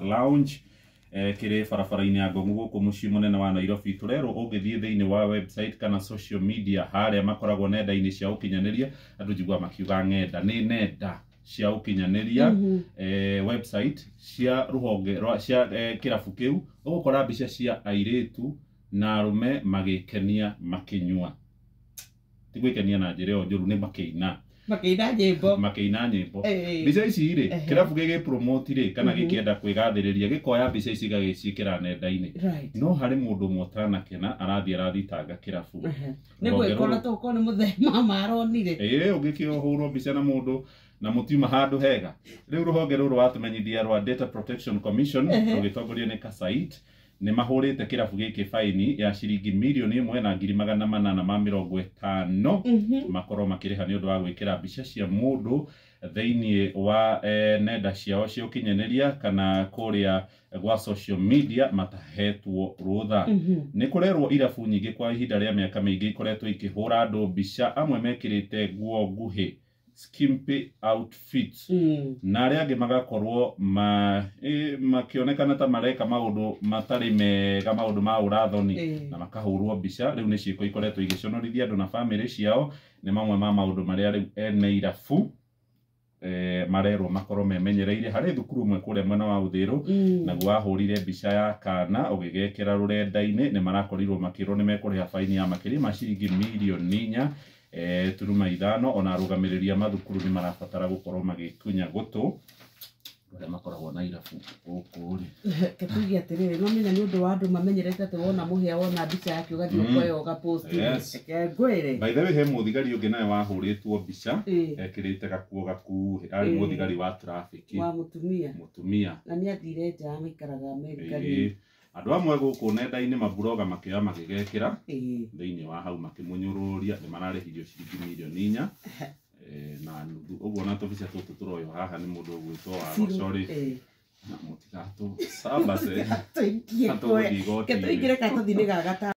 Lounge kĩrĩ barabara-inĩ ya Ngong'u gũkũ mũciĩ mũnene wa Nairobi. Tũrerwo ũngĩthiĩ thĩinĩ wa website kana social media harĩa makoragwo nenda-inĩ cia ũkinyanĩria, andũ njiguaga makiuga ng'enda nĩ nenda cia ũkinyanĩria, website cia rũhonge rwa cia kĩrabu kĩu, ũgũkora mbica cia airĩtu na arũme magĩkenia makĩnyua, ti gwĩkenia na njĩra ĩyo njũru, nĩ makĩina. Makĩina nyĩmbo. Makĩina nyĩmbo. Mbica ici rĩ, kĩrabu gĩgĩpromote rĩ kana gĩkĩenda kwĩgathĩrĩria, gĩkoya mbica ici gĩgagĩciĩkĩra nenda-inĩ. No harĩ mũndũ ũmwe ũtanakena, arathiĩ arathitanga kĩrabu. Nĩ Rũhonge gwĩkora rũrũ- tũkorwo nĩ mũthemba maronire. Ĩĩ, ũngĩkĩhũrwo mbica na mũndũ na mũtiuma handũ hega. Rĩu rũhonge rũrũ watũmenyithia rwa Data Protection Commission, rũgĩtongorio nĩ Kasait, nĩ mahũrĩte kĩrabu gĩkĩ baini ya ciringi 1,850,000 makorwo makĩrĩha nĩ ũndũ wa gwĩkĩra mbica cia mũndũ thĩinĩ wa nenda ciao cia ũkinyanĩria kana kũrĩa gwa social media matahetwo rũtha. Nĩ kũrerwo irabu nyingĩ kwa ihinda rĩa mĩaka mĩingĩ ikoretwo ikĩhũra andũ mbica, amwe mekĩrĩte nguo nguhĩ, skimpy outfits, na arĩa angĩ magakorwo makĩonekana ta mareka maũndũ matarĩ mega, maũndũ ma ũrathoni, na makahũrwo mbica. Rĩu nĩ ciĩko ikoretwo igĩconorithia andũ na bamĩrĩ ciao. Nĩ mamwe ma maũndũ marĩa rĩu ene irabu marerwo makorwo memenyereire. Harĩ thukuru ũmwe kũrĩa mwena wa Uthiru naguo wahũrire mbica ya kana ũgĩgekĩra rũrenda-inĩ, nĩ marakorirwo makĩrwo nĩ mekũrĩha baini ya makĩria ma ciringi 4,000.5. Ona arũgamĩrĩri a mathukuru nĩ marabatara gũkorwo magĩkunya gũtũ arĩa makoragwo na irabu gũkũ rĩ. Reke tuge atĩrĩrĩ, no menya nĩ ũndũ wa andũ mamenyerete atĩ wona mũhĩa, wona mbica yake, ũgathiĩ ũkoya ũgapost. Reke ngwĩre. By the way, he mũthigari ũngĩ nawe wahũrĩtwo mbica ekĩrĩte gakuo gakuhĩ, arĩ mũthigari wa traffic. Wa mũtumia. Mũtumia. Na nĩ athire nja, maikaraga Amerika rĩ. Ĩĩ. Andũ amwe gũkũ nenda-inĩ maburoga makĩoya magĩgekĩra thĩinĩ wa hau makĩmũnyũrũria, nĩ mararĩhirio ciringi 4.5 million. Ũguo na tũbica tũtũ tũroywo haha nĩ mũndũ ũgwĩtwo wa Goco rĩ, na mũtigatũ sambace. Tũingie. Tũgũthiĩ igoti-inĩ. Ke tũingĩre karatathi-inĩ ga gatano.